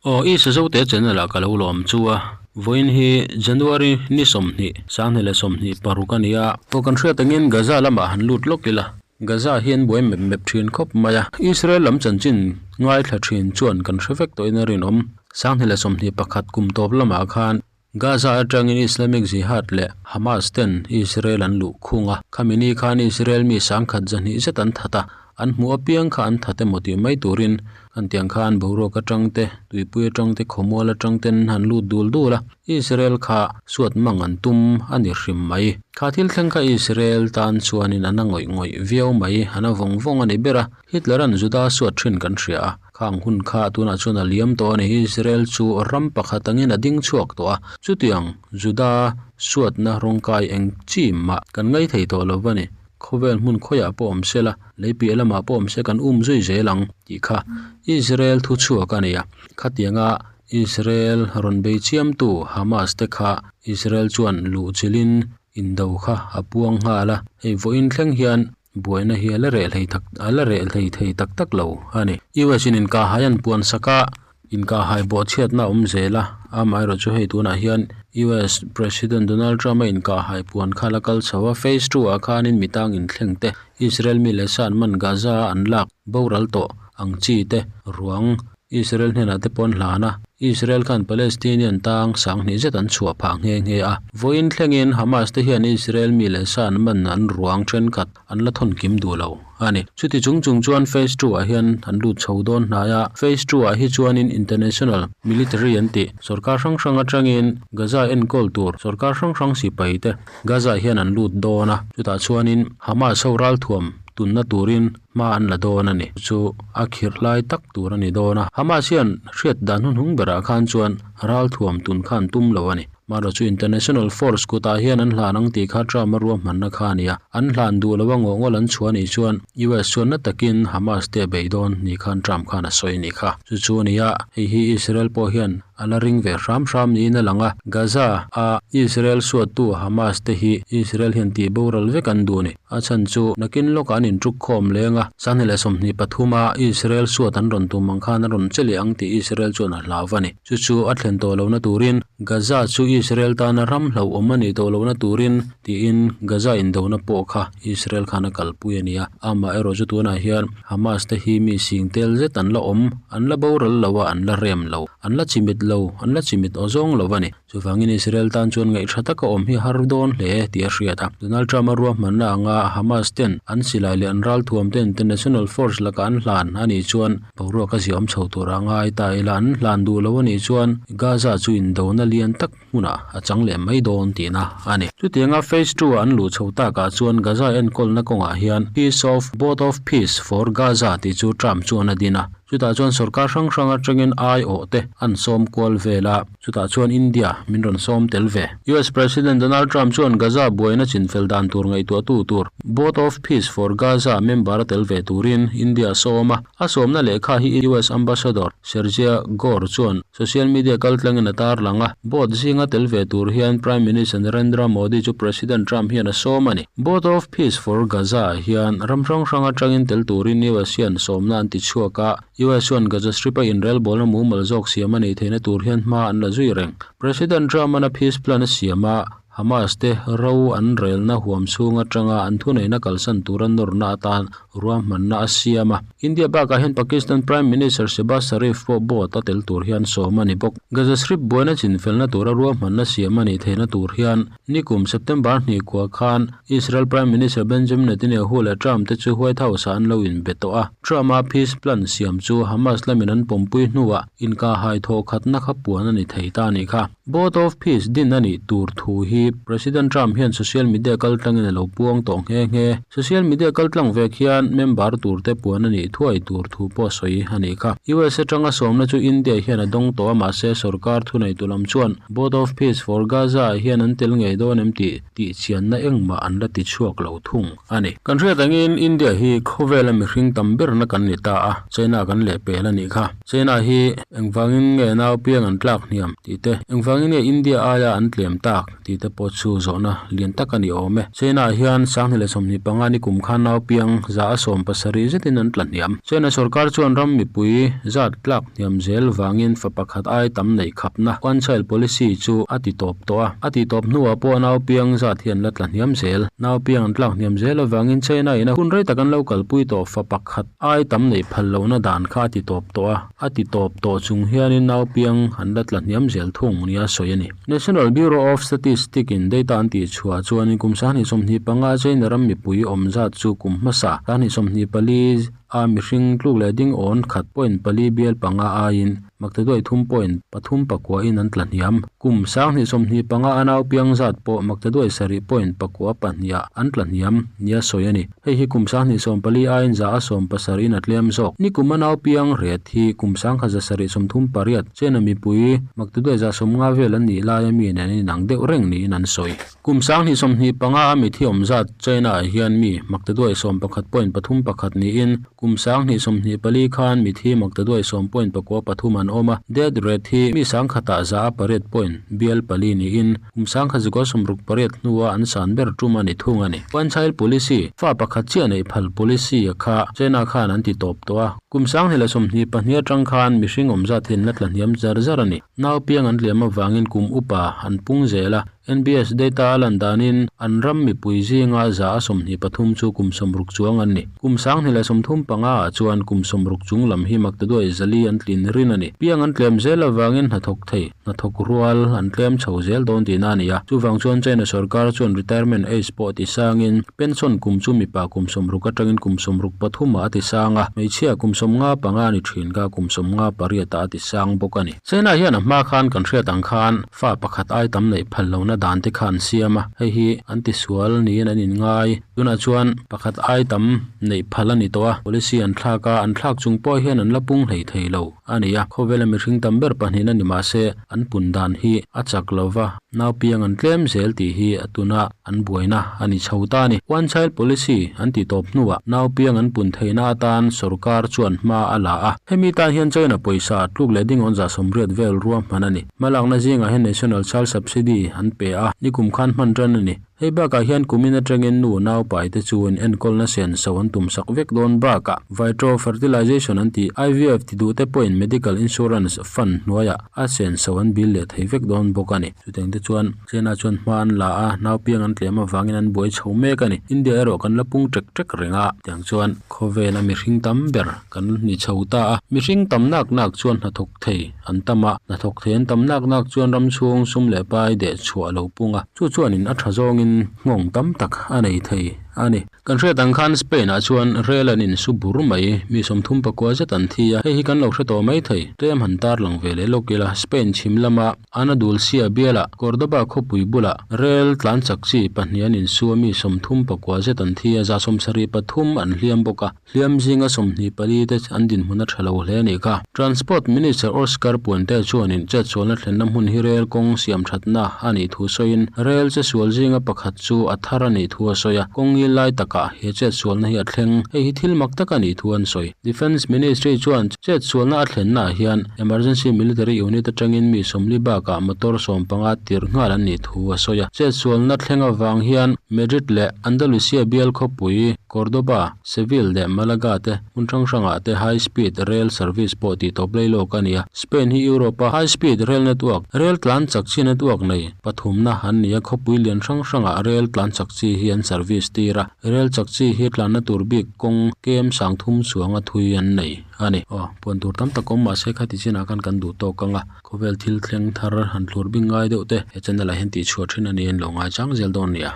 Aw i Sazote channel ah ka lo lawm chu a, vawiin hi January ni 20, 2026 a ni a. Aw kan hriat angin Gaza lamah han lut lawk ila, Gaza hi an buai mep mep thin khawp mai a, Israel lam chanchin ngaithla thin chuan kan hre vek tawhin a rinawm. 2021 kum tawp lamah khan Gaza atangin Islamic Jihad leh Hamas ten Israel an luh khung a, khami ni khan Israel mi 100,000 zahnih zet an that a, an hmuh apiang kha an that emaw tih mai turin kan tiang khan boruak atang te, tuipui atang te, khawmual atang ten han lut dul dul a, Israel kha suat mang an tum a ni hrim mai. Kha thil thleng kha Israel tan chuanin an a ngawih ngawih viau mai, an a vawng vawng a ni ber a, Hitler-a'n Juda suat thin kan hria a, khang hun kha tunah chuan a liam tawh a ni. Israel chu ram pakhat angin a ding chhuak tawh a, chutiang Juda suatna rawngkai eng chi mah kan ngaithei tawh lo va ni. Khawvel hmun khawiah pawh awm se la, lei piah lamah pawh awm se kan um zui zel ang tih kha Israel thu chhuak a ni a. Khatianga Israel rawn bei chiamtu Hamas te kha Israel chuan luh chilhin indo kha a puang nghal a, hei vawiin thleng hian Buaina hi a la reh hlei tak a la reh hlei thei tak tak lo a ni. US in inkahhai an puan sak a, inkahhai bawhchhiatna a awm zel a, amaherawh chu hei tunah hian US President Donald Trump a inkahhai puan kha la kal chho a, Phase 2 ah khanin mi tang inthleng te, Israel mi leh sa an man Gaza a an lak boral tawh ang chi te ruang Israel hnenah te pawh an hlan a, Israel khan Palestinian tang 2000 zet an chhuah phah nghe nghe a. Vawiin thlengin Hamas te hian Israel mi leh sa an man an ruang thenkhat an la thawn kim duh lo a ni. Chuti chung chung chuan Phase 2 ah hian an lut chho dawn hnai a, Phase 2 ah hi chuanin International Military an tih sorkar hrang hrang atangin Gaza enkawl tur sorkar hrang hrang sipai te Gaza hian an lut dawn a, chutah chuanin Hamas ho ralthuam tunna turin hma an la dawn a ni. Chu a khirh lai tak tur a ni dawn a. Hamas hian hriat dan hunhung berah khan chuan ralthuam tun khan tum lo a ni. Mahro chu International Force kutah hian an hlan ang tih kha Trump a ruahmanna kha a ni a. An hlan duh lo a ngawhngawl an chhuah anih chuan US chuan na takin Hamas te a bei dawn ni khan Trump khan a sawi a nih kha. Chu chu a ni a, hei hi Israel pawh hian A la ring ve hram hram niin a lang a, Gaza a Israel suattu Hamas te hi Israel hian tih boral vek an duh a ni. A chhan chu nakin lawkah an intuk khawm leng a, 2023 a Israel suat an rawn tum ang khan a rawn che leh ang tih Israel chuan a hlau a ni. Chu chu a thlen tawh lohna turin Gaza chu Israel tana ram hlauhawm a nih tawh lohna turin tiin Gaza indona pawh kha Israel khan a kalpui a ni a. Amaherawh chu tunah hian Hamas te hi mi sing tel zet an la awm, an la boral lo a, an la rem lo. An la chimit lo, an la chimit aw zawng lo a ni. Chuvangin Israel tan chuan ngaihṭha taka awm hi har dawn hle tih a hriat a. Donald Trump a ruahmanna anga Hamas ten an silai leh an ralthuam te international force lakah an hlan a nih chuan boruak a ziahawm chho tur a ngai ta ila an hlan duh lo a nih chuan Gaza chu indona lian tak hmunah a chang leh mai dawn tihna a ni. Chutianga Phase 2 a an luh chho takah chuan Gaza enkawlna kawngah hian Peace of Board of Peace for Gaza tih chu Trump chuan a din a. Chutah chuan sorkar hrang hrang atangin aiawh te an sawm kual vel a, chutah chuan India min rawn sawm tel ve. US President Donald Trump chuan Gaza buaina chinfel dan tur ngaihtuahtu tur Board of Peace for Gaza member a tel ve turin India a sawm a, a sawmna lehkha hi US Ambassador Sergio Gor chuan social media kaltlangin a tarlang a, board zinga tel ve tur hian Prime Minister Narendra Modi chu President Trump hian a sawm a ni. Board of Peace for Gaza hian ram hrang hrang atangin tel turin US hian sawmna an ti chhuak a, US chuan Gaza Strip-a inrelbawlna mumal zawk siam a neih theihna tur hian hma an la zui reng. President Trump-an a peace plan a siam a, Hamas te ro an relna huam chhung atanga an thuneihna kalsan tura nawrna atan ruahmanna a siam a. India bakah hian Pakistan Prime Minister Shehbaz Sharif pawh board a tel tur hian sawm a ni bawk. Gaza Strip buaina chinfelna tura ruahmanna siam a nih theihna tur hian nikum September hnih kua khan Israel Prime Minister Benjamin Netanyahu leh Trump te chu White House-ah an lo inbe tawh a. Trump-a peace plan siam chu Hamas lamin an pawmpui hnuah inkahhai thawhkhatna kha puan a ni thei ta a nih kha. Board of Peace din a nih tur thu hi President Trump hian social media kaltlangin a lo puang tawh nghe nghe. Social media kaltlang vek hian member tur te puan a nih thuai tur thu pawh sawi a nih kha. US atanga sawmna chu India hian a dawng tawh a mahse sorkar thuneitu lam chuan Board of Peace for Gaza ah hian an tel ngei dawn em tih tihchianna engmah an la ti chhuak lo thung a ni. Kan hriat angin India hi khawvela mihring tam berna kan ni ta a, China kan lehpel a nih kha. China hi engvangin nge nau piang an tlak hniam tih te, engvangin. Engvangin nge India aia an tlem tak tih te pawh chu zawhna lian tak a ni awm e. China ah hian 2025 ni kum khan naupiang 170 zetin an tla hniam. China sorkar chuan ram mipui zat tlak hniam zel vangin fa pakhat ai tam neih khapna one child policy chu a ti tawp tawh a. A ti tawp hnuah pawh naupiang zat hi an la tla hniam zel. Naupiang an tlak hniam zel avangin China in a hun rei tak an lo kalpui tawh fa pakhat ai tam neih phal lohna dan kha a ti tawp tawh a. A ti tawp tawh chung hianin naupiang an la tla hniam zel thung nia sawi a ni. National Bureau of Statistics in data an tih chhuah chuanin kum 2025 China ram mipui awm zat chu kum hmasa 2024 a mihring tluk leh ding awn khat point pali bial panga aiin maktaduai thum point pathum pakua in an tla hniam. Kum 2025 a naupiang zat pawh maktaduai sarih point pakua pahnih ah an tla hniam nia sawi a ni. Hei hi kum 2014 aiin 170 in a tlem zawk. Ni kum a naupiang ret hi kum 1738 China mipui maktaduai 150 vel an nih laia mi nen an inang deuh reng niin an sawi. Kum 2025 a mithi awm zat China ah hian mi maktaduai 11.31 niin kum 2024 khan mithi maktaduai 10.93 an awm a. Death rate hi mi sangkhatah 8 point bial pali niin Kum 1968 hnua an san ber tum a ni thung a ni. One Child Policy, fa pakhat chiah neih phal policy a kha China khan an ti tawp tawh a. Kum 2022 atang khan mihring awm zat hian la tla hniam zar zar a ni. Naupiang an tlem avangin kum upa an pung zel a. NBS data a lan danin an ram mipui zinga 23% chu kum 60 chuang an ni. Kum 2035 ah chuan kum 60 chung lam hi maktaduai 400 an tlin rin a ni. Piang an tlem zel avangin hnathawk thei. Hnathawk rual an tlem chho zel dawn tihna a ni a. Chuvang chuan China sorkar chuan retirement age pawh ti sangin pension kum chu mipa kum 60 atangin kum 63 ah a ti sang a, hmeichhia kum 55 a ni thin kha kum 58 ah a ti sang bawk a ni. China hian a hma khan kan hriat ang khan fa pakhat ai tam neih phal lohna dan te kha an siam a, hei hi an tisual niin an inngai. Tunah chuan pakhat ai tam neih phal a ni tawh a, policy an thlak a, an thlak chung pawh hian an la pung hlei thei lo a ni a. Khawvela mihring tam ber pahnihin a ni mah se an pun dan hi a chak lo va, naupiang an tlem zel tih hi a tuna an buaina a ni chho ta a ni. One Child Policy an tih tawp hnuah naupiang an pun theihna atan sorkar chuan hma a la a, hemi tan hian China pawisa tluk leh ding 180 vel ruahman a ni. Hmalakna zingah hian National Child Subsidy an pe a, nikum khan hman tan a ni. Hei bakah hian kumin atangin nu naupai te chu in enkawlna sen so an tum sak vek dawn bakah Vitro Fertilization an tih IVF ti duh te pawhin Medical Insurance Fund hnuaiah a sen so an bil leh thei vek dawn bawk a ni. Chutiang te chuan China chuan hma an la a, naupiang an tlem avangin an buai chho mek a ni. India erawh kan la pung ṭek ṭek reng a, tiang chuan khawvela mihring tam ber kan ni chho ta a. Mihring tam nak nak chuan hnathawk thei an tam a, hnathawk thei an tam nak nak chuan ram chhung sum leh pai deh chhuah lo pung a. Chu chuanin a tha zawngin nghawng tam tak a nei thei a ni. Kan hriat ang khan Spain ah chuan rel an insu bur mai, mi 34 zet an thi a, hei hi kan lo hre tawh mai thei. Tlem han tar lang ve leh lawk ila, Spain chhim lama Anadulcia bialah Cordoba khawpui bulah rel tlan chak chi pahnih an insu a, mi 39 zet an thi a, 73 an hliam bawk a. Hliam zinga 24 te an dinhmun a tha lo hle a nih kha. Transport Minister Oscar Puente chuanin chetsualna thlenna hmun hi rel kawng siam thatna a nih thu sawiin rel chesual zinga pakhat chu a thar a nih thu a sawi a, kawng ngil lai takah he chetsualna hi a thleng. Hei hi thil mak tak a nih thu an sawi. Defence Ministry chuan chetsualna a thlennaah hian Emergency Military Unit atangin mi 40 bakah motor 15 tirh nghal an nih thu a sawi a. Chetsualna thleng avang hian Madrid leh Andalusia bial khawpui Cordoba, Seville leh Malaga te hmun hrang hrangah te high speed rail service pawh tih tawp lei lawk a ni a. Spain hi Europe a high speed rail network, rel tlan chak chi network nei pathumna an ni a, khawpui lian hrang hrangah rel tlan chak chi hi an service tir a, rel chak chi hi tlanna tur bik kawng kem 3000 chuanga thui an nei a ni. Aw, puan tur tam tak awm mahse khati chinah khan kan duh tawk ang a, khawvel thil thleng thar han thlur bing ngai deuh te he channel ah hian tih chhuah thin a ni an lo ngai chang zel dawn nia.